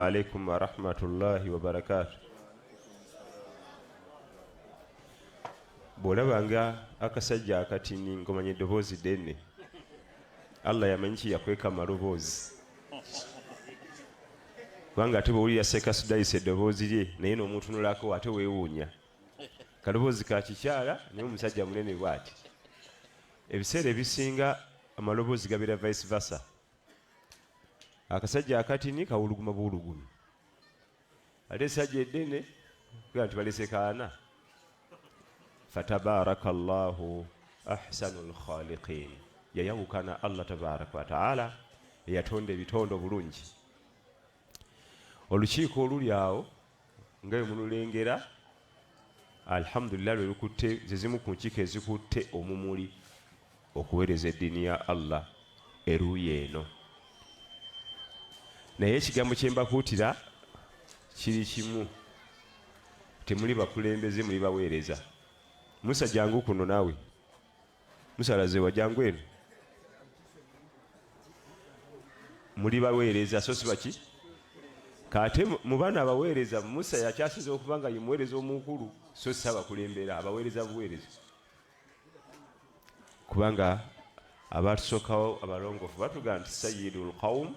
Alaikum warahmatullahi wabarakatu. Bw'olaba nga akasajja akatini ng'omanya eddoboozi ddene, Allah yamanyi ki yakweka amaloboozi, kubanga ate bw'owulira Seeka Sudayisi eddoboozi lye naye n'omutunulako ate weewuunya, kaloboozi ka kikyala naye omusajja munene bw'ati. Ebiseera ebisinga amaloboozi gabeera vice versa. Akasajja akatini kawuluguma buwulugumi, ate esajja eddene kuga nti balese kaana. Fatabaraka llahu ahsanu lkhaliqin, yayawukana Allah tabaraka wataala eyatonda ebitonde obulungi. Olukiiko oluli awo nga bwe mululengera, alhamdulillah, lwe lukutte, ze zimu ku nkiiko ezikutte omumuli okuweereza eddiini ya Allah eruuyi eno. Naye ekigambo kye mbakuutira kiri kimu, temuli bakulembeze, muli baweereza. Musa, jangu kuno naawe. Musa alazeewa, jangu eno. Muli baweereza so si baki. Kate mu bano abaweereza, Musa yakyasinze okuba nga ye muweereza omukulu, so si abakulembera, abaweereza buweereza, kubanga abatusookawo abalongoofu batugamba nti sayyidul qawm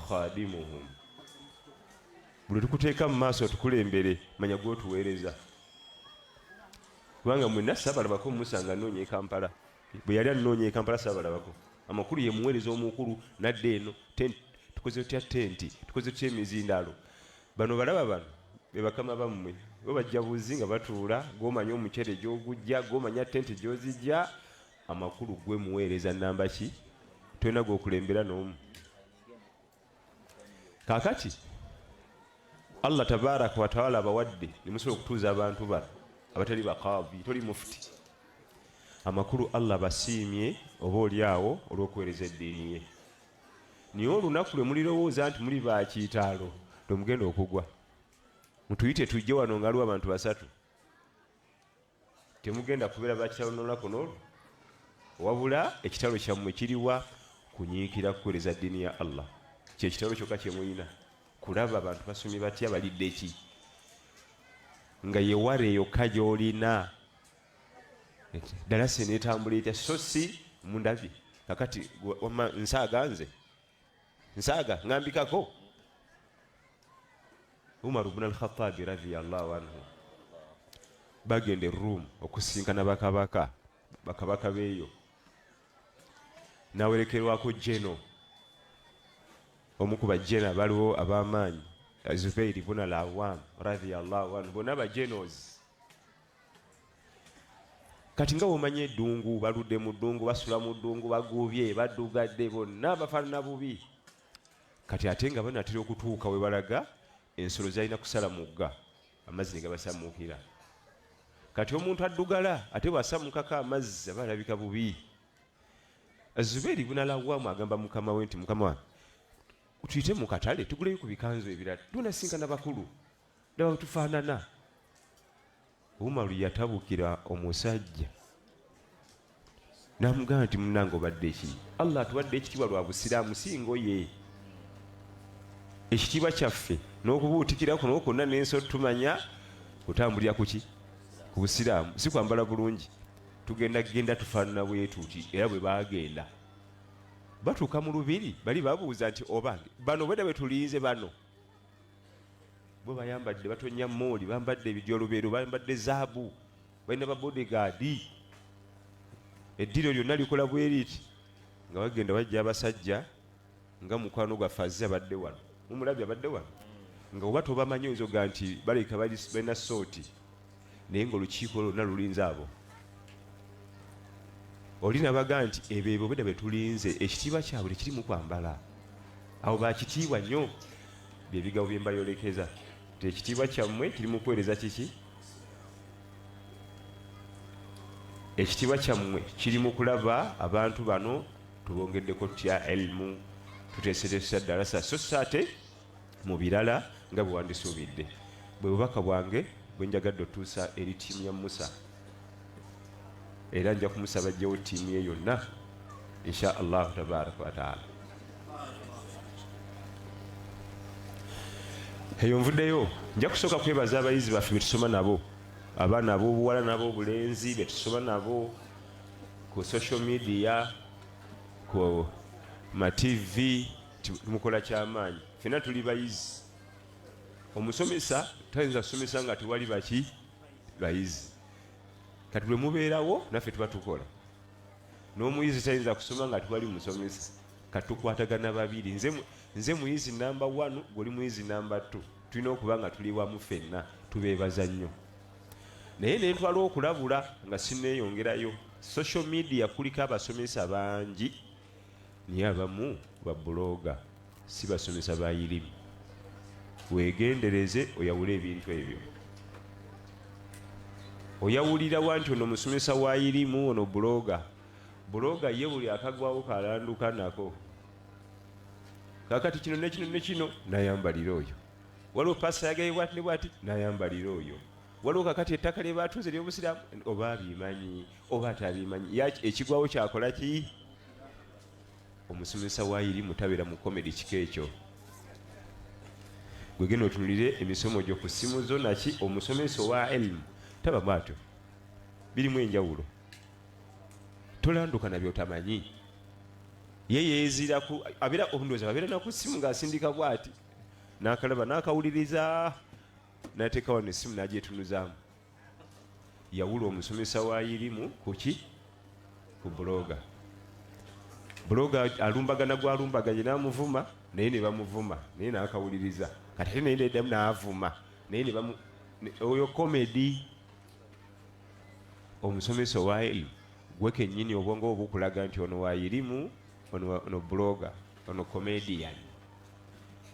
khadimuhum. Buli tukuteeka mu maaso otukulembere, manya gwotuweereza, kubanga mwenna saabalabako Musa nga anoonya e Kampala. Bwe yali anoonya e Kampala saabalabako. Amakulu ye muweereza omukulu nadda eno, tukoze tutya tenti, tukoze tutya emizindaalo. Bano balaba bano be bakama bammwe, bo bajja buzi nga batuula, gw'omanya omuceere gy'ogujja, gw'omanya tenti gy'ozijja. Amakulu gwe muweereza namba ki, tolina gw'okulembera n'omu. Kaakati Allah tabaraka wataala abawadde nemusobola okutuuza abantu bano abatali baqaadi, toli mufuti. Amakulu Allah basiimye oba oli awo olw'okuweereza eddiini ye. Naye olunaku lwe mulirowooza nti muli bakiitaalo lwe mugenda okugwa. Mutuyite tujje wano nga aliwo abantu basatu, temugenda kubeera bakitalo n'olunaku n'olwo, wabula ekitalo kyammwe kiriwa? Kunyiikira kuweereza ddiini ya Allah. Kyekitalo kyokka kye mulina, kulaba abantu basomye batya, balidde ki, nga yewara eyokka gy'olina. Ddala se netambula etya? So si mundabye kakati wamma nsaaga, nze nsaaga ngambikako. Umar ibn al-Khattabi radhiyallahu anhu bagenda e Rome okusinkana bakabaka beeyo, nawerekerwako Jeno, omu ku bajena baliwo ab'amaanyi, Zubair ibn al-Awwam radhiyallahu anhu, bonna bajenos. Kati nga bw'omanyi eddungu, baludde mu ddungu, basula mu ddungu, bagubye, baddugadde, bonna bafaanana bubi. Kati ate nga banatera okutuuka we balaga, ensolo zalina kusala mugga, amazzi ne gabasamuukira. Kati omuntu addugala ate bw'asamukako amazzi aba alabika bubi. Zubeeri ibn al-Awwam agamba mukama we nti, mukama wange, tuyite mu katale tuguleyo ku bikanzu ebirala, tunasinkana bakulu, ndaba bwe tufaanana. Umaru yatabukira omusajja n'amugamba nti, munnange obadde ki? Allah atuwadde ekitiibwa lwa busiraamu, si ngoye. Ekitiibwa kyaffe n'okubuutikira kuno kwonna n'ensi otumanya kutambulira ku ki? Ku busiraamu, si kwambala bulungi. Tugenda genda tufaanana bwe tuti. Era bwe baagenda batuuka mu lubiri, bali babuuza nti, obange bano bwedda bwe tulinze bano bo bayambadde batonya mooli, bambadde ebijolobero, bambadde zaabu, balina ba bodyguard, eddiro lyonna likola bweriti. Nga bagenda bajja abasajja nga mukwano gwaffe azze abadde wano, mumulabye abadde wano, nga oba tobamanyi oyinza okugaa nti balabika balina sooti, naye nga olukiiko lwonna lulinze abo. Oli nabaga nti ebyo ebyo bwedda bwe tulinze, ekitiibwa kyabwe tekiri mu kwambala, abo bakitiibwa nnyo. Bye bigambo bye mbayolekeza nti ekitiibwa kyammwe kiri mu kuweereza kiki? Ekitiibwa kyammwe kiri mu kulaba abantu bano tubongeddeko tutya elimu, tuteeseteesa ddalasa, so si ate mu birala nga bwe wandisuubidde. Bwe bubaka bwange bwe njagadde otuusa eri ttiimu ya Musa, era nja kumusaba ajjewo ttiimu ye yonna insha Allahu tabaraka wataala. Eyo nvuddeyo, nja kusooka kwebaza abayizi baffe betusoma nabo, abaana ab'obuwala n'ab'obulenzi betusoma nabo ku social media, ku ma TV. Tumukola kyamaanyi, ffenna tuli bayizi. Omusomesa tayinza kusomesa nga tewali baki bayizi. Kati bwe mubeerawo naffe tuba tukola, n'omuyizi tayinza kusoma nga tewali musomesa. Kati tukwatagana babiri, nze muyizi namba 1, gwoli muyizi namba 2, tulina okuba nga tuli wamu ffenna. Tubeebaza nnyo. Naye nentwala okulabula nga sinneeyongerayo, social media kuliko abasomesa bangi, naye abamu ba blogger, si basomesa ba irimu. Weegendereze, oyawule ebintu ebyo. Oyawulirawa nti ono musomesa wa irimu, ono blogger? Blogger ye buli akagwawo kalanduka nako, kakati kino nekino nekino nayambalira oyo. Waliwo pasita yagaye bwati ne bwati, nayambalira oyo. Waliwo kakati ettaka lye batunze ly'obusiraamu, oba abimanyi oba atabimanyi, ekigwawo kyakola ki? Omusomesa wa irimu tabeera mu comedy kika ekyo. Gwe genda otunulire emisomo gyo ku ssimu zo naki. Omusomesa owa ilimu taba bwatyo, birimu enjawulo. Tolanduka na byotamanyi. Ye yeeziraku, abeera ndowooza abeera naku ssimu ng'asindika bwati, n'akalaba n'akawuliriza, n'ateeka wano essimu n'agyetunuzaamu. Yawula omusomesa wa irimu kuki ku blogger. Blogger alumbagana gwalumbaganye n'amuvuma, naye ne bamuvuma, naye n'akawuliriza. Kati ate naye neddamu n'avuma, naye ne bamu oyo comedy. Omusomesa owa ilimu, gwe kennyini obwongo obukulaga nti ono wa irimu, ono blogger, ono comedian.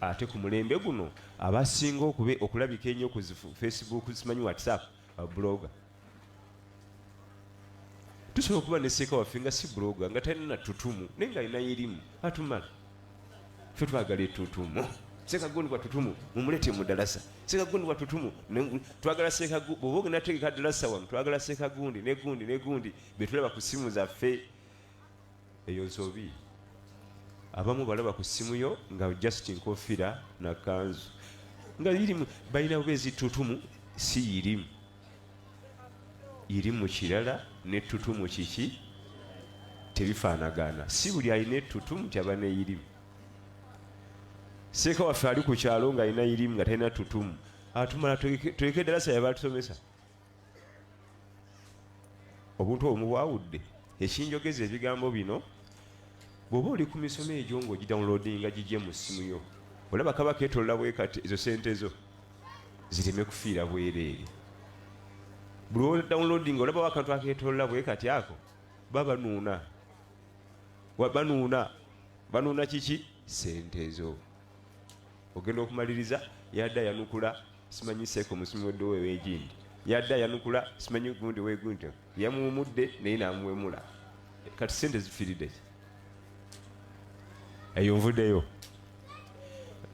Ate ku mulembe guno abasinga okulabika ennyo ku Facebook, simanyi WhatsApp, blogger. Tusobola okuba ne seeka waffe nga si blogger, nga talina na tutumu, naye nga alina irimu, atumala. Ffe twagala etutumu. Seeka gundi wa tutumu, mumulete mu ddalasa. Seeka gundi wa tutumu, twagala seeka. Bw'oba ogenda tegeka ddalasa wano, twagala seeka gundi ne gundi ne gundi betulaba ku ssimu zaffe. Eyo nsobi. Abamu balaba ku ssimu yo nga just nkofira na kanzu, nga irimu balina bubeezi tutumu si irimu. Irimu kirala ne tutumu kiki? Tebifaanagana. Si buli alina ettutumu tyaba neirimu. Seeka waffe ali ku kyalo ng'alina irimu nga talina tutumu, atumala. Tuleke eddalasa yaba atusomesa. Obuntu obwo mubwawudde. Ekinjogeza ebigambo bino, bw'oba oli ku misomo egyo ng'ogidownloadinga gijje mu ssimu yo, olaba kaba keetolola bwe kati, ezo sente zo zireme kufiira bwereere. Buli downloading olabawo akantu akeetolola bwe kati, ako babanuuna, banuuna, banuuna kiki? Sente zo. Ogenda okumaliriza yadde ayanukula simanyi seeka omusomi weddewo ewegindi, yadde ayanukula simanyi gundi wegundi yamuwumudde, naye namuwemula. Kati sente zifiiridde ki? Eyo nvuddeyo.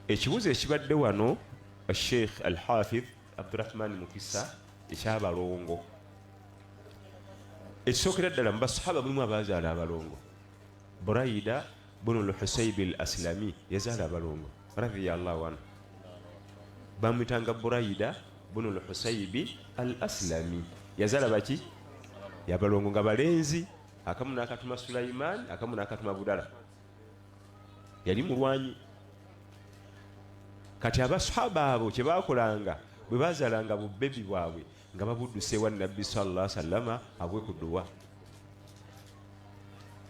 Ekibuuzo ekibadde wano, Sheikh Alhafidh Abdurahman Mukisa, ekyabalongo. Ekisookera ddala, mu basahaba mulimu abazaala abalongo. Buraida bunu Lhusaibi al Aslami yazaala abalongo, radiyallahu anhu. Bamwitanga Buraida bunu Lhusaibi al Aslami. Yazaala baki? Yabalongo nga balenzi, akamu nakatuma Sulaiman, akamu nakatuma Budala. Yali mulwanyi. Kati abasahaba abo kyebakolanga, bwe bazaalanga bubebi bwabwe, nga babudduse ewa Nabbi sallallahu sallama abwe ku dduwa.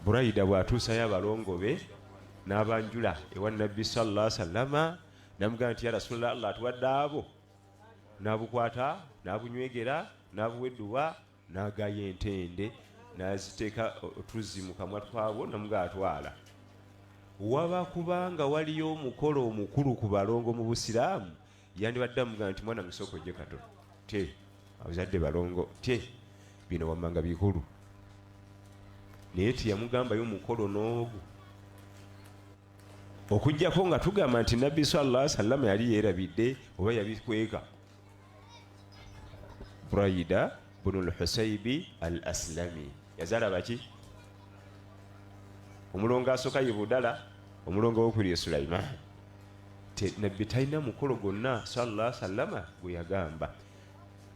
Buraida bw'atuusayo abalongo be n'abanjula ewa Nabbi sallallahu sallama, namugamba nti, "Ya Rasulallah, Allah atuwadde abo." N'abukwata, n'abunywegera, n'abuwa edduwa, n'agaya entende, n'aziteeka otuzzi mu kamwa twabwo, namuga atwala. Waba kubanga waliyo omukolo omukulu ku balongo mu busiraamu, yandibadde amugamba nti, "Mwana, musooka ojje katono te abazadde balongo te bino wammanga bikulu." Naye teyamugambayo omukolo n'ogwo, okugjako nga tugamba nti Nabbi sallallahu sallama yali yeerabidde oba yabikweka. Buraida bunu Lhusaibi al Aslami yazaala baki? Omulongo asooka ye Budala, omulongo wokubiri ye Sulaiman. Nabbi talina mukolo gwonna sallallahu sallama gwe yagamba,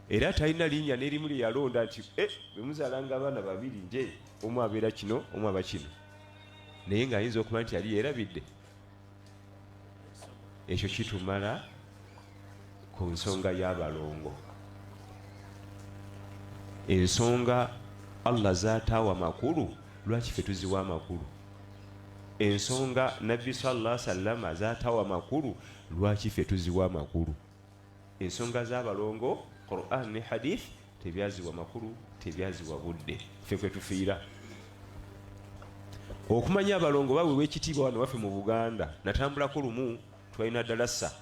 era talina linnya n'erimu lye yalonda nti eh, bwe muzaalanga abaana babiri nje omu abeera kino omu aba kino, naye ng'ayinza okuba nti yali yeerabidde. Ekyo kitumala ku nsonga y'abalongo, ensonga Allah z'ataawa makulu, lwaki ffe tuziwa amakulu? Ensonga Nabbi sallallahu sallama z'ataawa makulu, lwaki ffe tuziwa amakulu? Ensonga z'abalongo, Quran ne hadith tebyaziwa makulu, tebyaziwa budde, ffe kwe tufiira. Okumanya abalongo baweebwa ekitiibwa wano waffe mu Buganda. Natambulako lumu, twalina dalasa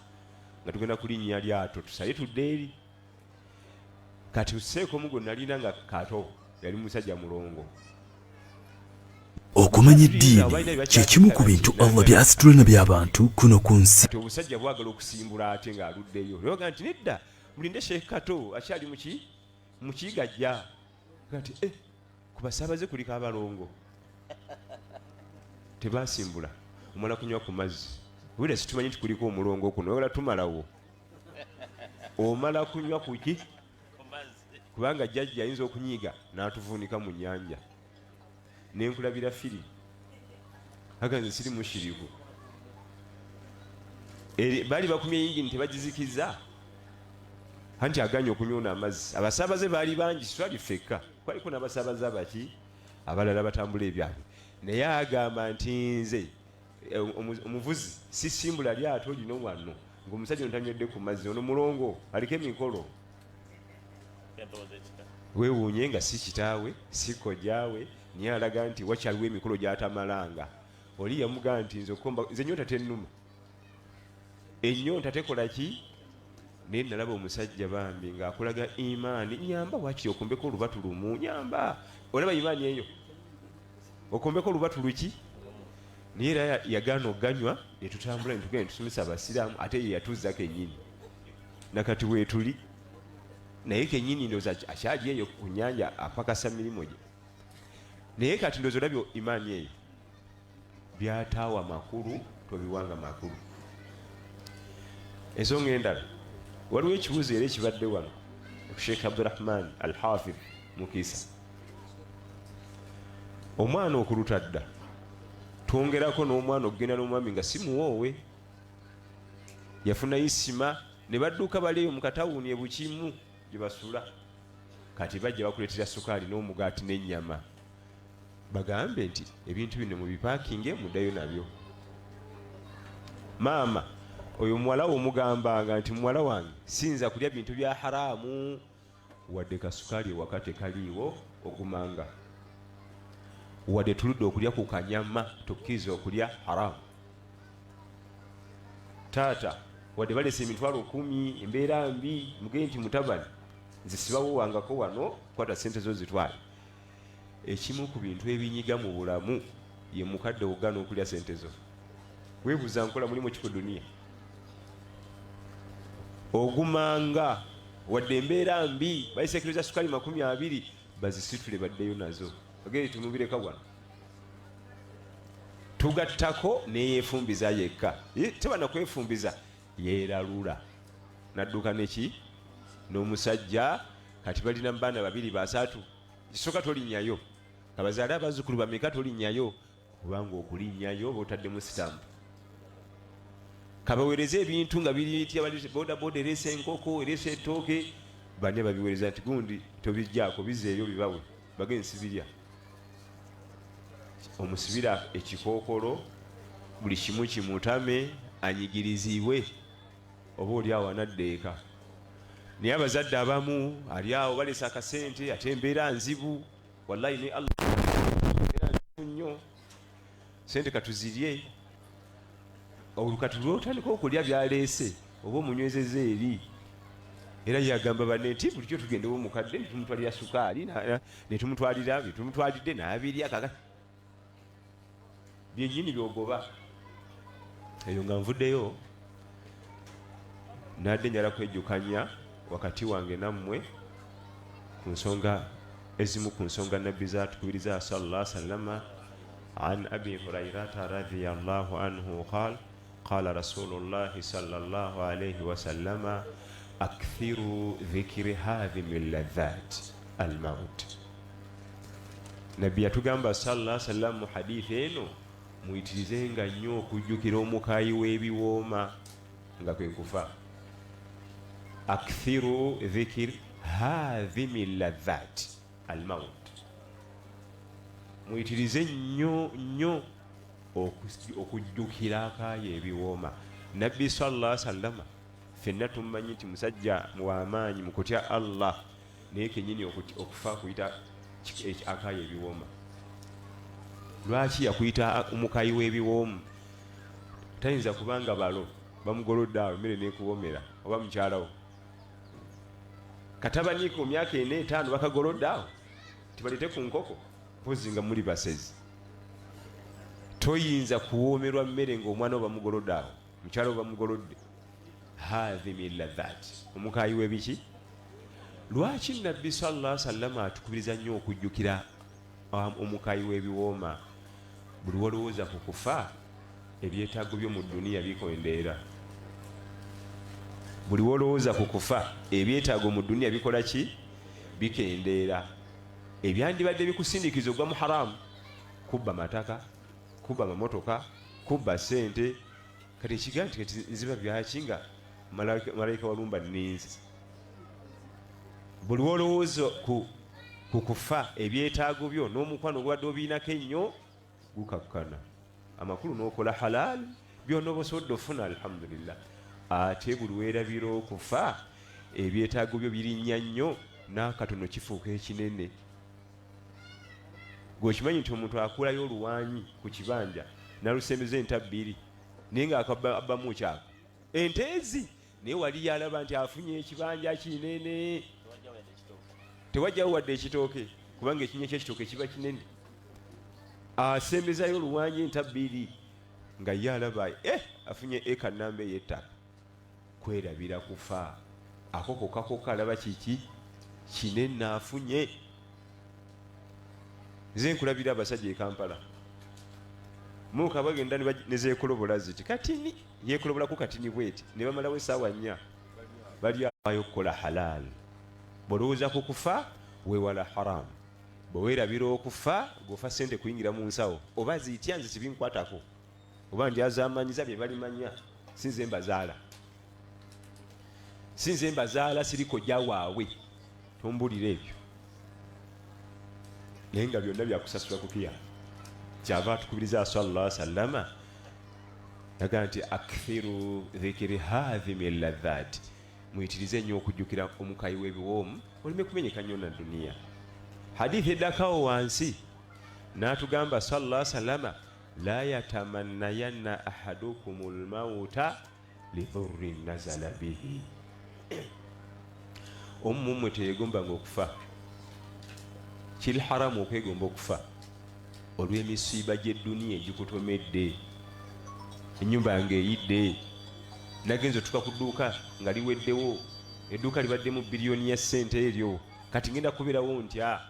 nga tugenda kulinnya lyato tusale tudde eri. Kati seeko omu gwe nalina nga kato yali musajja mulongo. Okumanya eddiini kye kimu ku bintu Allah by'asitula nabyo abantu kuno ku nsi. Kati obusajja bwagala okusimbula ate ng'aluddeyo, naye bagamba nti nedda, mulinde Sheikh Kato akyali muki mukigajja. Kati ku basaabaze kuliko abalongo tebasimbula, omala kunywa ku mazzi wera situmanyi nti kuliko omulongo kuno, wala tumalawo omala kunywa kuki, kubanga jjajja ayinza okunyiiga n'atuvuunika mu nnyanja. Nenkulabira firimu aga nze siri mushiriku, baali bakumye yingini tebagizikiza, anti aganye okunywa amazzi. Abasaabaze baali bangi, sitwali ffekka, kwaliko n'abasaabaze abaki abalala batambula ebyabwe, naye agamba nti nze omuvuzi sisimbula lyato lino wano ng'omusajja ono tanywedde ku mazzi, ono mulongo aliko emikolo. Weewuunye nga si kitaawe si kojjaawe, naye alaga nti wakyaliwo emikolo gy'atamalanga. Oli yamugamba nti nze okomba, nze ennyonta tennuma, ennyonta tekola ki? Naye nalaba omusajja bambi ng'akulaga imaani, nyamba wakiri okumbeko olubatu lumu, nyamba. Olaba imaani eyo, okumbeko olubatu luki? Naye era yagaana okuganywa, ne tutambula ne tugenda ne tusomesa abasiraamu, ate ye yatuzza kennyini nakati weetuli naye kennyini ndowooza akyali eyo ku nnyanja apakasa mirimu gye. Naye kati ndowooza olabye imaani eyo, byataawa makulu tobiwanga makulu. Ensonga endala, waliwo ekibuuzo era ekibadde wano ku Sheikh Abdurahman Al-Hafidh Mukisa, omwana okuluta dda twongerako n'omwana okugenda n'omwami nga si muwoowe, yafuna isima ne badduka bali eyo mu katawuni ebukimu gye basula, kati bajja bakuleetera sukaali n'omugaati n'ennyama, bagambe nti ebintu bino mubipaakinge muddayo nabyo. Maama oyo muwala wo omugambanga nti muwala wange siyinza kulya bintu bya haraamu, wadde kasukaali ewaka tekaliiwo ogumanga, wadde tuludde okulya ku kanyama tokkiriza okulya haraamu. Taata wadde balese emitwalo 10 embeera mbi, mugende nti mutabani nze sibawowangako wano, kwata ssente zo zitwale. Ekimu ku bintu ebinyiga mu bulamu ye mukadde ogaana okulya ssente zo. Weebuuza nkola mulimu ki ku duniya? Ogumanga wadde embeera mbi, balese kiro za sukaali 20 bazisitule baddeyo nazo, bagende tumubireka wano. Tugattako neyeefumbiza yekka, teba nakwefumbiza, yeeralula n'adduka neki n'omusajja. Kati balina baana 2 3, kisooka tolinnyayo, kabazaale abazzukulu bameka tolinnyayo, kubanga okulinnyayo oba otaddemu sitampu. Kabaweereze ebintu nga biri bitya, bali bodaboda ereese enkoko ereese ettooke, bane babiweereza nti gundi tobijjaako bizeeyo bibawe, bagende sibirya. Omusibira ekikookolo buli kimu kimutame anyigirizibwe, oba oli awo anadda eka. Naye abazadde abamu ali awo balesa akasente ate embeera nzibu, wallahi ne Allah embeera nzibu nnyo, sente katuzirye, olwo kati lw'otandika okulya byaleese oba omunywezeza eri. Era yagamba banne nti bulijjo tugenda ew'omukadde ne tumutwalira sukaali ne tumutwalira bye tumutwalidde n'abirya, kaka byennyini by'ogoba. Eyo nga nvuddeyo nadde njala kwejjukanya wakati wange nammwe ku nsonga ezimu ku nsonga Nabbi zaatukubiriza sallallahu alaihi wasallama. An Abi Hurairata radhiyallahu anhu qal. Qala rasulullahi sallallahu alaihi wasallama akthiru dhikri hadhimi ladhat almaut. Nabbi yatugamba sallallahu sallam mu hadithi eno, muyitirizenga nnyo okujjukira omukaayi w'ebiwooma nga kwe kufa. Akthiru dhikri hadhimi ladhat almaut, muyitirize nnyo nnyo okujjukira akaayi ebiwooma. Nabbi sallallahu sallama ffenna tumumanyi nti musajja w'amaanyi mu kutya Allah, naye kenyini okufa kuyita akaayi ebiwooma. Lwaki yakuyita omukayi w'ebiwoomu? Tayinza kubanga balo bamugolodde awo emmere nekuwomera, oba mukyalawo katabaniiko mu myaka 4 5 bakagolodde awo tibaleete ku nkoko, mpozi nga muli basezi. Toyinza kuwoomerwa mmere ng'omwana wo bamugolodde awo, mukyala wo bamugolodde. Hadhimi ladhat, omukayi w'ebiki. Lwaki Nabbi sallallahu sallama atukubiriza nnyo okujjukira omukayi w'ebiwooma? Buli walowooza ku kufa, ebyetaago byo mu dduniya bikendeera. Buli wolowooza ku kufa, ebyetaago mu dduniya bikola ki? Bikendeera. Ebyandibadde bikusindiikiriza ogwa mu haramu, kubba mataka, kubba mamotoka, kubba ssente, kati ekigaa nti kati nziba byaki nga malayika walumba nninze. Buli wolowooza ku kufa, ebyetaago byo n'omukwano ogubadde obiinako ennyo gukakkana. Amakulu n'okola halal byonna oba osobodde ofuna, alhamdulillah. Ate buli weerabira okufa, ebyetaago byo birinnya nnyo, n'akatono kifuuka ekinene. Gwe okimanyi nti omuntu akulayo oluwanyi ku kibanja n'alusembeza enta bbiri, naye ng'akabbamu kyako ente ezi, naye wali yalaba nti afunye ekibanja kinene, tewajjawo wadde ekitooke, kubanga ekinnya ky'ekitooke kiba kinene. Asembezayo oluwanyi enta bbiri nga ye alaba afunye eka namba ey'ettaka. Kwerabira kufa, ako kokka kokka alaba kiki kinene afunye. Nze nkulabira abasajja e Kampala muka bagenda nezeekolobola ziti katini, yeekolobolaku katini bweti ne bamalawo essaawa 4 bali ayo okukola halal. Bw'olowooza ku kufa, weewala haramu. Bwe weerabira okufa, gwofa ssente kuyingira mu nsawo oba zitya, nze sibinkwatako, oba ndyazamanyiza bye balimanya, si nze mbazaala, si nze mbazaala, siri kojja waabwe, tombulira ebyo. Naye nga byonna byakusasula kukiya. Kyava atukubiriza sallallahu sallama naga nti akthiru dhikiri hadhimi ladhat, muyitirize nnyo okujjukira omukayi w'ebiwoomu oleme kumenyeka nnyo na duniya. Hadithi eddakawo wansi n'atugamba sallallahu sallama la yatamannayanna ahadukum lmauta lidhurrin nazala bihi, omu mummwe teyegombanga okufa. Kiri haramu okwegomba okufa olw'emisiiba gy'edduniya egikutomedde. Ennyumba yange eyidde, nagenza otuuka ku dduuka nga liweddewo, edduuka libaddemu biliyoni ya ssente eryo, kati ngenda kubeerawo ntya?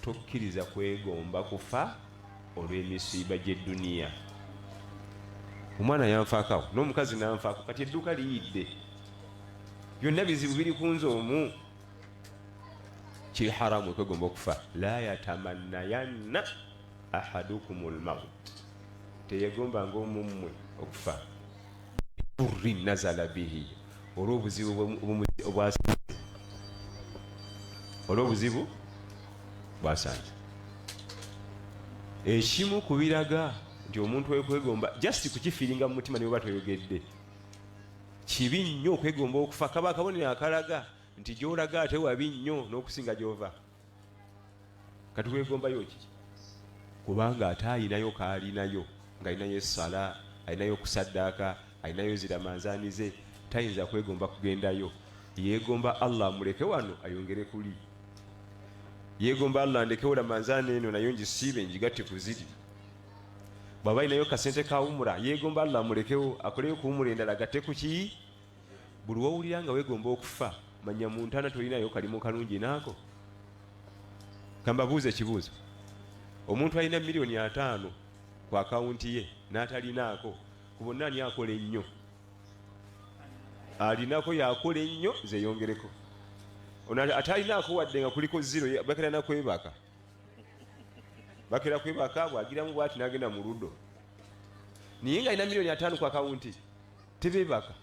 Tokkiriza kwegomba kufa olw'emisiiba gy'edduniya. Omwana yanfaakawo n'omukazi nanfaako, kati edduuka liyidde, byonna bizibu biri ku nze omu. Kiri haramu okwegomba okufa. La yatamannayanna ahadukum lmaut, teyegombanga omummwe okufa. Burri nazala bihi, olw'obuzibu obwasanze, olw'obuzibu bwasanze. Ekimu ku biraga nti omuntu okwegomba just kukifiiringa mu mutima niweba toyogedde, kibi nnyo okwegomba okufa. Kaba akabonero akalaga nti gy'olaga ate wabi nnyo n'okusinga gy'ova. Kati weegombayo ki? Kubanga ate ayinayo kaalinayo, ng'alinayo essala, alinayo okusaddaaka, alinayo ziramanzaani ze, tayinza kwegomba kugendayo. Yeegomba Allah amuleke wano ayongere kuli. Yeegomba Allah ndekewo ramanzaani eno nayo ngisiibe ngigatte ku ziri. Bw'aba alinayo kasente ka umura, yeegomba Allah amulekewo akoleyo ku umura endala agatte ku ki. Buli wowulira nga weegomba okufa, manya mu ntaana tolinayo kalimu kalungi naako. Kambabuuze ekibuuzo, omuntu alina 5 miliyoni ku akawunti ye n'atalinaako, Ku bonna ani akola ennyo? Alinako yakola ennyo zeyongereko. Ono atalinaako wadde nga kuliko zero, bakera nakwebaka, bakera kwebaka, bwagiramu bwati nagenda mu ludo, naye nga alina 5,000,000 ku akawunti, tebebaka,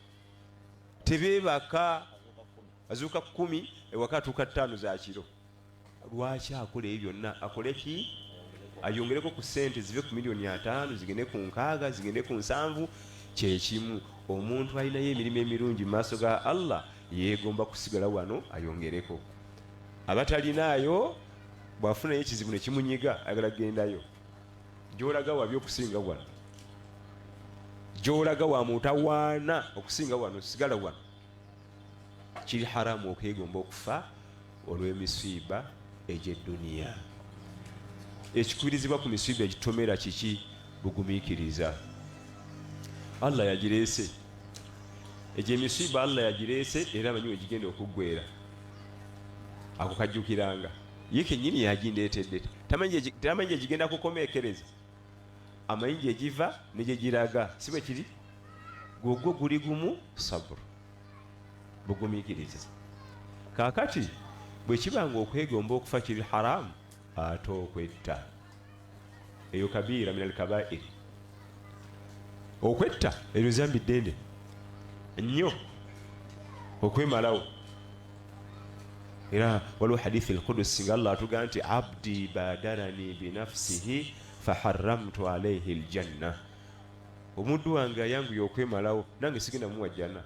tebebaka, azuuka 10, ewaka atuuka 5 za kiro. Lwaki akola ebyo byonna? Akole ki? Ayongereko ku ssente, zive ku 50,000,000 zigende ku 60, zigende ku 70. Kyekimu omuntu alinayo emirimu emirungi mu maaso ga Allah, yeegomba kusigala wano ayongereko. Abatalinaayo bw'afunayo ekizibu ne kimunyiga, ayagala kugendayo. Gy'olaga wabi okusinga wano, gy'olaga wa mutawaana okusinga wano, sigala wano. Kiri haramu okwegomba okufa olw'emisiiba egy'edduniya. Ekikubirizibwa ku misiiba egitomera kiki? Bugumiikiriza. Allah yagireese egyo emisiiba, Allah yagireese era amanyi wegigenda okuggwera. Ako kajjukiranga ye kennyini yagindeetedde, tamanyi gye gigenda kukomeekereza, amanyi gye giva ne gye giraga. Si bwe kiri? Gwogwo guli gumu, saburu, bugumiikiriza. Kaakati bwe kiba nga okwegomba okufa kiri haramu, ate okwetta eyo kabiira min alkabairi. Okwetta eryo zambi ddene nnyo, okwemalawo. Era waliwo hadithi alqudusi nga Allah atugamba nti abdi badarani binafsihi faharamtu alaihi aljanna, omuddu wange ayanguye okwemalawo, nange sigenda muwa jjana.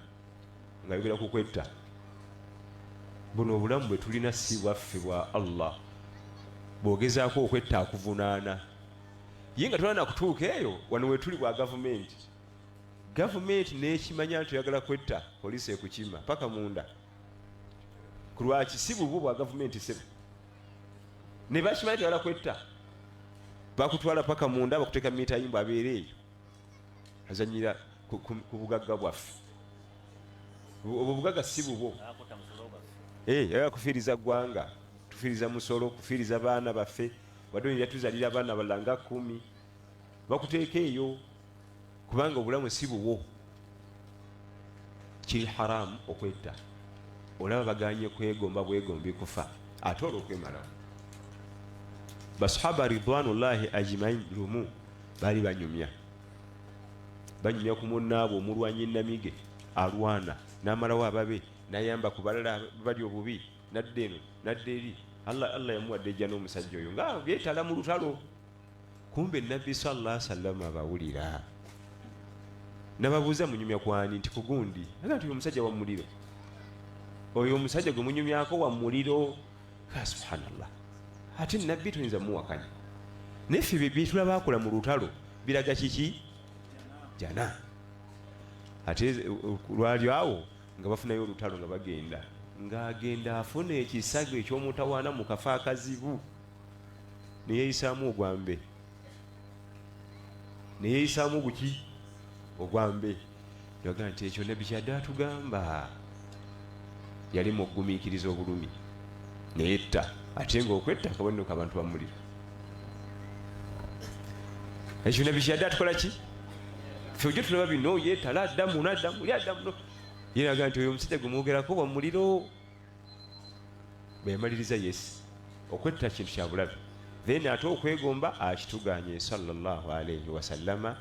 Ng'ayogera ku kwetta. Buno obulamu bwe tulina si bwaffe, bwa Allah. Bw'ogezaako okwetta akuvunaana ye nga tolina nakutuuka eyo. Wano wetuli bwa gavumenti, gavumenti n'ekimanya nti oyagala kwetta, poliisi ekukima paka munda. Ku lwaki? Si bubwo, bwa gavumenti sebo. Ne bakimanya nti oyagala kwetta, bakutwala paka munda, bakuteeka mu mitayimbwa, abeere eyo azanyira ku bugagga bwaffe. Obwo bugagga si bubwo. Ayagala kufiiriza ggwanga, tufiiriza musolo, kufiiriza baana baffe. Wadde oyinza tuzalira abaana balala nga 10, bakuteeka eyo kubanga obulamu si buwo. Kiri haramu okwetta. Olaba baganye kwegomba bwegombi kufa, ate olwokwemalawo. Basahaba ridwanullahi ajimain lumu baali banyumya ku munnaabwe omulwanyi namige, alwana n'amalawo ababe, n'ayamba ku balala bali obubi, nadda eno nadda eri. Allah yamuwadde ejja n'omusajja oyo nga byetala mu lutalo. Kumbe Nabbi sallallahu alaihi wasallam abawulira, nababuuza, munyumya kwani? Nti kugundi. Aga nti oyo omusajja wa muliro, oyo omusajja gwe munyumyako wa muliro. Ka subhanallah, ate Nabbi toyinza muwakanya, naye ffe byetulaba akola mu lutalo biraga kiki? Jana. Ate lwali awo nga bafunayo olutalo, nga bagenda, ng'agenda afuna ekisago eky'omutawaana mu kafo akazibu, neyeyisaamu ogwambe, neyeyisaamu guki? Ogwambe. Yaga nti ekyo Nabbi kyadde atugamba, yali mu kugumiikiriza obulumi neyetta, ate ng'okwetta akabonero k'abantu bamuliro. Ekyo Nabbi kyadde atukola ki? Ffe ojja tulaba bino, yeetala, addamu naddamu, addamu, yenaga nti oyo omusajja gwe mwogerako wa muliro. Bwe yamaliriza, yes, okwetta kintu kya bulabe, then ate okwegomba akituganye sallallahu alaihi wasallama.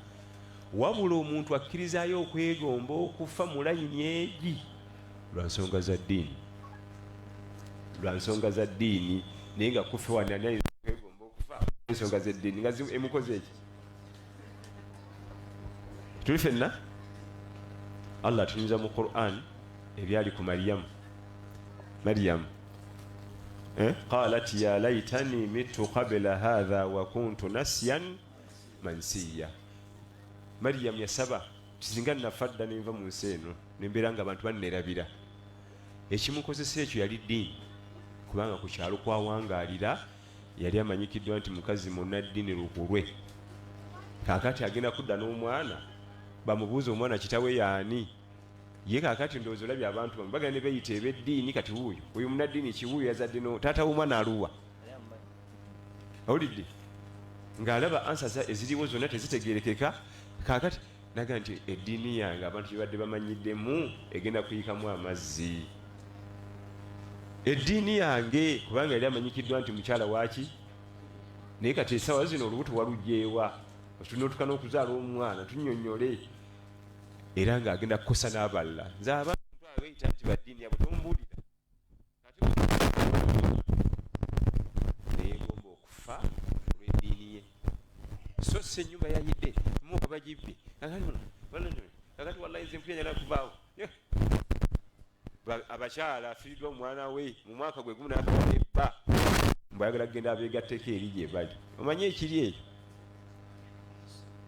Wabula omuntu akkirizaayo okwegomba okufa mu layini egi lwa nsonga za ddiini, lwa nsonga za ddiini. Naye nga kufe wano ani ayinza okwegomba okufa ensonga z'eddiini nga emukoze eki? Tuli fenna. Allah atunyumiza mu Quran ebyali ku Mariyamu. Mariyamu qalat ya laitani mitu qabla hadha wa kuntu nasiyan mansiya. Mariyamu yasaba, singa nafa dda nenva mu nsi eno, nembeera nga abantu bannerabira. Ekimukozesa ekyo yali ddiini, kubanga ku kyalo kwawangaalira yali amanyikiddwa nti mukazi munnaddiini lukulwe. Kaakati agenda kudda n'omwana, bamubuuza omwana kitawe yaani? Ye kaakati ndowooza olabye abantu bamwe bagenda ne beeyita eb'eddiini. Kati wuuyo oyo munnaddiini kiwuuyo yazadde no taata w'omwana aluwa? Awulidde ng'alaba ansa eziriwo zonna tezitegeerekeka. Kaakati Naga nti eddiini yange abantu gye badde bamanyiddemu egenda kuyikamu amazzi. Eddiini yange, kubanga yali amanyikiddwa nti mukyala waaki, naye kati essaawa zino olubuto walugyewa, tunotuka n'okuzaala omwana tunyonyole, era ng'agenda kukosa n'abalala. Nze abantu abeyita nti baddiini yabwe tombuulira, neyegomba okufa olw'eddiini ye, so si ennyumba yayidde muka bagibbye kakati wallahi nze mpulira njagala kuvaawo. Abakyala afiiriddwa omwana we mu mwaka gwe gumu n'afiirwa ebba, mbu ayagala kugenda abeegatteko eri gye bali. Omanyi ekiri ekyo,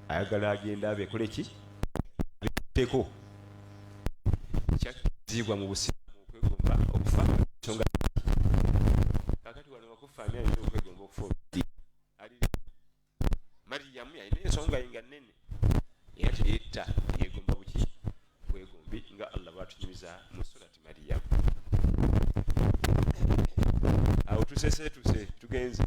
ayagala agenda abekole ki, abeegatteko. Kyakkirizibwa mu busiraamu okwegomba okufa ensonga. Kakati wano wakufa ani ayinza okwegomba okufa olw'eddiini? Mariyamu yalina ensonga ye nga nnene, era teyetta, yegomba buki bwegombi, nga Allah bwatunyumiza mu surati Mariyamu. Awo tusesetuse tugenze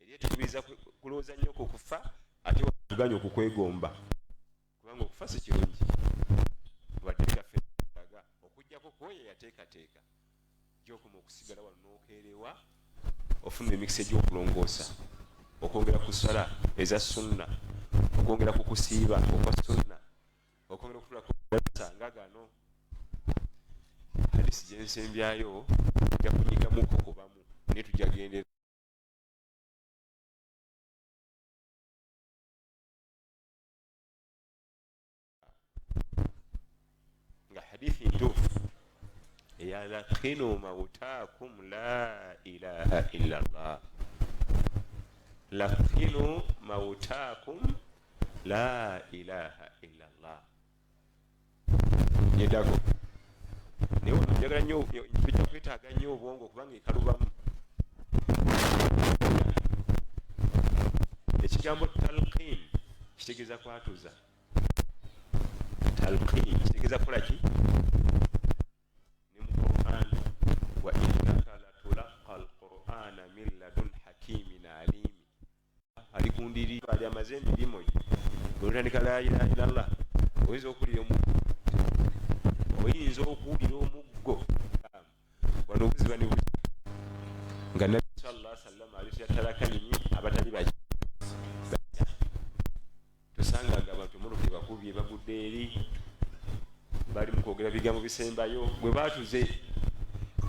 eri etukubiriza kulowooza nnyo ku kufa, ate tuganye okukwegomba, kubanga okufa si kirungi wadde nga ffe tulaga, okuggyako kwoyo eyateekateeka. Gy'okoma okusigala wano n'okeerewa, ofuna emikisa egy'okulongoosa, okwongera ku ssala eza sunna, okwongera ku kusiiba okwa sunna, okwongera okutula ku nga gano. Hadisi gye nsembyayo nja kunyigamuko kubamu, naye tujja gendera nga hadithi ntuufu eya lakinu mautaakum la ilaha illa llah, lakinu mautaakum la ilaha illa llah. Yedako naye wano njagala nnyo, tujja kwetaaga nnyo obwongo kubanga ekalubamu. Ekigambo talqin kitegeeza kwatuza. Talqin kitegeeza kukola ki? Ne mu Quran, wa innaka latulaqa alqur'ana min ladun hakimin alimi. Ali ku ndiri ali amaze emirimu gye, bwetandika la ilaha illallah, oyinza okuwulira omuggo, oyinza okuwulira omuggo wano obuziba ne buki nga Nabbi sallallahu alaihi wasallam aleetera talakayini abatali baki. Tosanga nga abantu emotoka ebakubye bagudde eri, bali mu kwogera bigambo bisembayo bwe baatuze.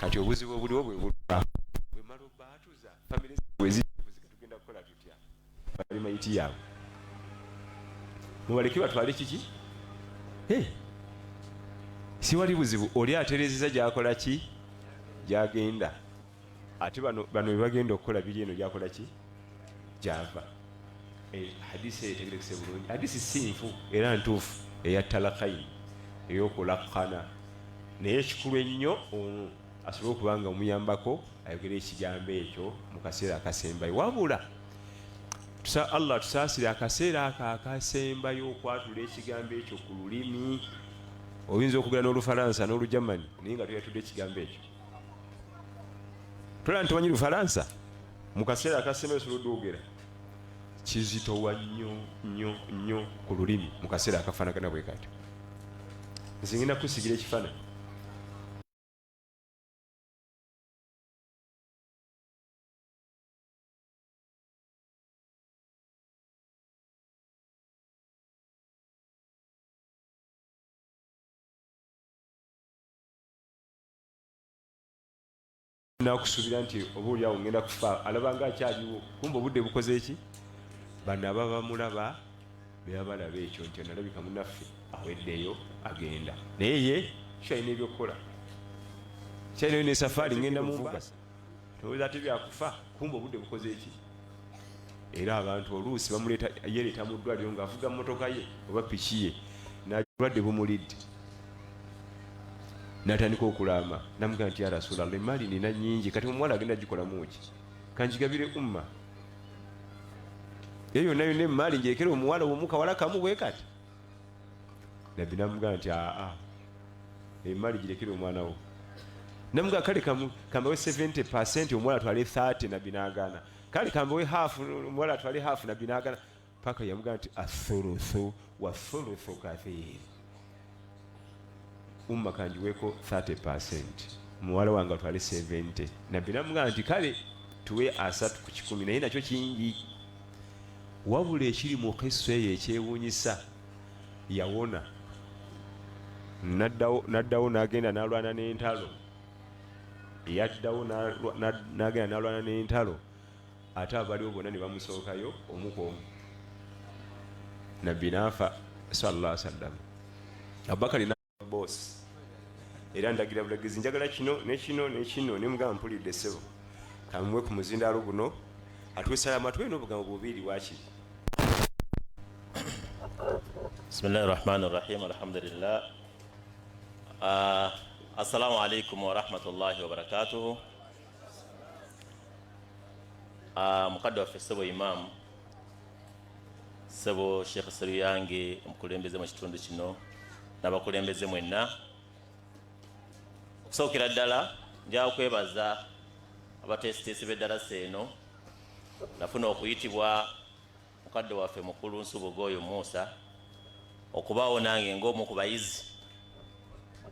Kati obuzibu obuliwo bwe bulwa bwe mala obaatuza, famire wezikuzika, tugenda kukola tutya? Bali mayiti yaabwe mubaleke batwale kiki? Siwali buzibu, oli aterezeza gyakola ki, gyagenda, ate bano bano bebagenda okukola biri eno gyakola ki, gyava. Hadisi eyo etegerekese bulungi, hadisi si nfu era ntuufu, eya talakaini, ey'okulakkana. Naye ekikulu ennyo ono asobole okuba nga omuyambako ayogera ekigambo ekyo mu kaseera akasembayo. Wabula tusa Allah tusaasire, akaseera ako akasembayo okwatula ekigambo ekyo ku lulimi, oyinza okugera n'Olufalansa n'Olugermany naye nga toyatudde ekigambo ekyo. Tola nti omanyi Lufalansa, mu kaseera akasembayo osobola odwogera, kizitowa nnyo nnyo nnyo ku lulimi mu kaseera akafaanagana bwe katyo. Nze ngenda kusigira ekifaananyi. Nakusuubira nti oba oli awo ngenda kufa, alaba nga akyaliwo, kumba obudde bukoze eki. Bano ababa bamulaba beba balaba ekyo nti onalabika munaffe aweddeyo agenda, naye ye kyalina ebyokukola, kyalinayo ne safaari, ngenda Mombasa, toweza ate byakufa, kumba obudde bukoze eki. Era abantu oluusi bamuleeta, yereeta mu ddwaliro ng'avuga mmotoka ye oba piki ye, nalwadde bumulidde, natandika okulaama, namugamba nti ya Rasulallah, emaali nina nyingi, kati omuwala agenda gikolamu ki? Kanjigabire umma eyo yonna yonna, emaali ngirekere omuwala omu kawala kamu bwe kati. Nabbi namugamba nti aa, emaali girekere omwana wo. Namugamba kale kambawe 70%, omuwala atwale 30. Nabbi nagaana. Kale kambawe half, omuwala atwale half. Nabbi nagaana. Paka yamugamba nti athuluthu wa thuluthu kathir, umma kanjiweko 30%, muwala wange atwale 70. Nabbi namugamba nti kale tuwe 30 ku 100, naye nakyo kingi. Wabula ekiri mu kiso eyo ekyewuunyisa, yawona naddawo n'agenda n'alwana n'entalo. Yaddawo n'agenda n'alwana n'entalo, ate abaliwo bonna ne bamusookayo omu ku omu. Nabbi n'afa sallallahu alaihi wasallam, Abubakari boss era ndagira bulagizi, njagala kino nekino nekino. Nemugamba, mpulidde ssebo, kamuwe ku muzindaalo guno atuwe salaamu, atuwe n'obugambo bubiri wakiri. Bismillahi rahmani rahim, alhamdulillah. Assalamu alaikum warahmatullahi wabarakatuhu. Mukadde waffe ssebo imaamu, ssebo Sheekh Seruyange, omukulembeze mu kitundu kino n'abakulembeze mwenna, okusookera ddala njagala kwebaza abateesiteesi b'eddalasa eno. Nafuna okuyitibwa mukadde waffe mukulu Nsubuga oyo Musa okubaawo nange ng'omu ku bayizi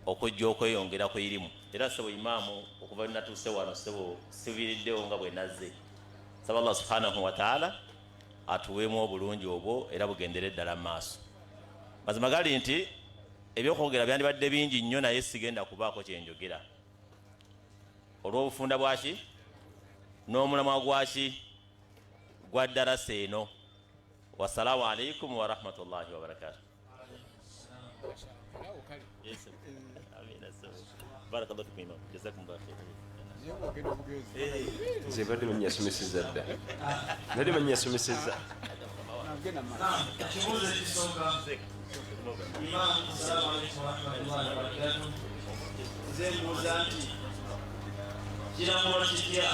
okujja okweyongera ku irimu. Era ssebo imaamu, okuva lwe natuuse wano ssebo siviiriddewo nga bwe nazze. Saba Allah subhanahu wataala atuweemu obulungi obwo era bugendere ddala mu maaso. Mazima gali nti ebyokwogera byandibadde bingi nnyo, naye sigenda kubaako kyenjogera olw'obufunda bwaki n'omulamwa gwaki gwa ddarasa eno. Wassalamu alaikum warahmatullahi wabarakatu. Yes, sir. Amina, sir. Barakallahu fikum, Imam. Jazakumullahu khair. Nze badde manyi yasomeseza dda, nadde manyi yasomeseza. Ekibuuzo ekisooka, Imam, assalamu alaikum warahmatullahi wabarakatuh. Nze mbuuza nti kiramulwa kitya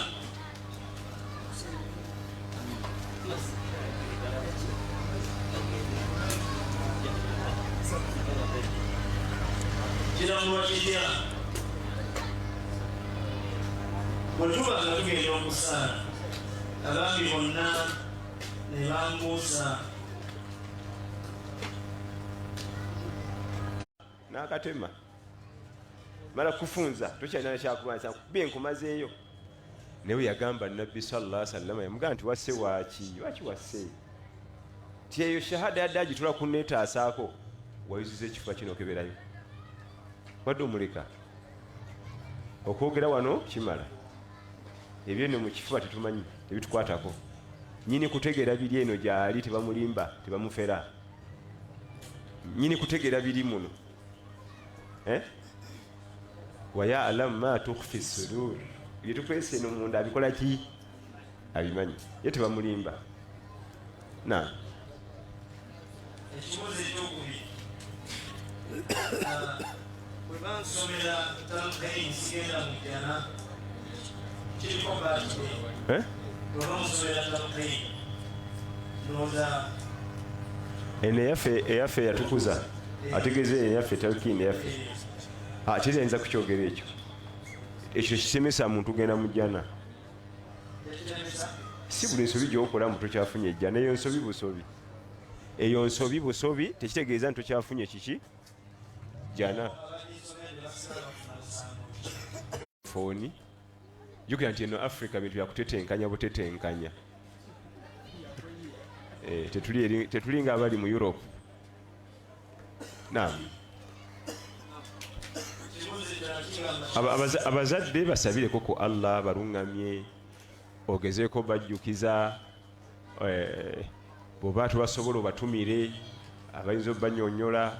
bwe tuba nga tugenda okusaala, abaami bonna ne bambuusa N'akatema mala kufunza, tokyalina kyakulwanyisa, nkubye nkumazeeyo. Naye bwe yagamba Nabbi sallallahu sallama, yamugamba nti wasse waaki? Waki wasse? Ti eyo shahada yadde agitula kuneetaasaako, wayuziza ekifuba kino okeberayo, wadde omuleka okwogera wano kimala. Ebyeno mu kifuba tetumanyi, tebitukwatako. Nyini kutegeera biri eno gyali, tebamulimba, tebamufera. Nyini kutegeera biri muno, eh? Wayalamu ma tukhfi sudur, byetukwesa eno munda abikola ki? Abimanyi ye, tebamulimba na. Ekibuuzo ekyokubiri, bwe bansomera talqin sigenda mu jjana, kiriko baatide? Eh? Bwe bamusomera talqin, ndowooza. Eno eyaffe eyatukuza ategeeza eyaffe talkin eyaffe. Ah, teri kukyogera ekyo. Ekyo kisemesa muntu genda mu jjana. Tekiremesa. Si buli nsobi gyokola mu tokyafunye ejjana. Eyo nsobi busobi, eyo nsobi busobi, tekitegeeza nti tokyafunye kiki jjana. Fooni, jjukira nti eno Africa bintu byakutetenkanya butetenkanya. Eh, tetuli nga abali mu Europe. Naam. Ekibuuzo ekirala kigamba Abazadde basabireko ku Allah baluŋŋamye, ogezeeko bajjukiza, eh, bw'oba tobasobola obatumire abayinza obanyonyola,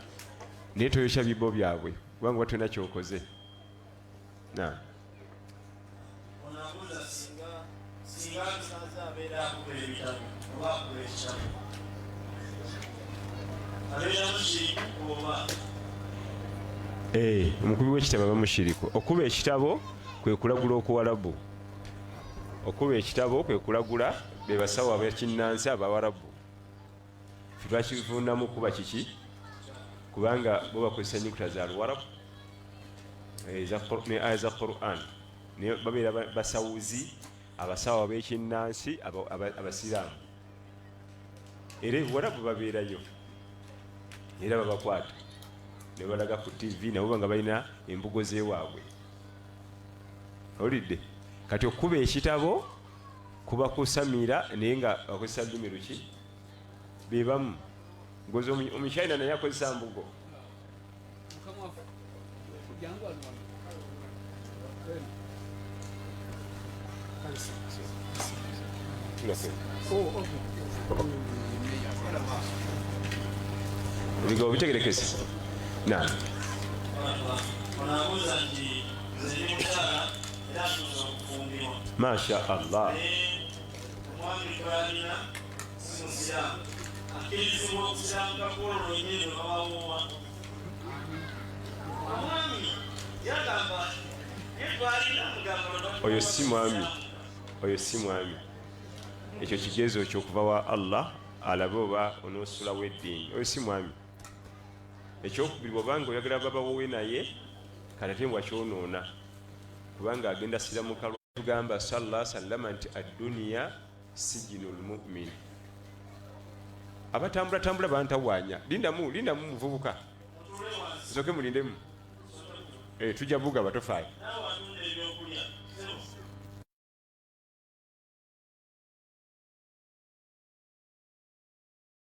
naye toyokya bibo byabwe kubanga oba tolina kyokoze. Naam. Ono abuuza singa tusanze abeera akuba ebitabo oba akuba ekitabo, abeera mushiriku oba? Eh, omukubi w'ekitabo aba mushiriku. Okuba ekitabo kwe kulagula okuwalabu. Okuba ekitabo kwe kulagula, be basawo abekinnansi abawarabu. Ffe twakivunamu kuba kiki? Kubanga bo bakozesa nyukuta za luwarabu, eh, ne aya za Quran, naye babeera basawuzi, abasawo ab'ekinnansi abasiraamu. Era ebuwarabu babeerayo era babakwata ne balaga ku tv nabo nga balina embugo z'ewaabwe. Owulidde? Kati okukuba ekitabo kuba kusamira, naye nga akozesa lulimi luki? Bebamu ngozi omuchina naye akozesa mbugo. Ebigambo bitegerekese na Ono abuuza nti nze ndi mukyala era ntuusa okufumbirwa. Masha Allah. Naye omwami gwalina si musiraamu, akkirizibwa okusiramuka kwolwo lwennyini lwe babawoowa? Omwami yagamba ye gwalina mugamba. Oyo si mwami, oyo si mwami. Ekyo kigezo kyokuva wa Allah, alabe oba onoosulawo eddiini. Oyo si mwami. Ekyokubiri, bwobanga oyagala babawowe naye kati ate wakyonoona, kubanga agenda siramuka. Tugamba salla sallama nti adduniya sijinu lmumin. Abatambulatambula bantawaanya. Lindamu, lindamu muvubuka, nsooke mulindemu. Tujja bugaba, tofaayo.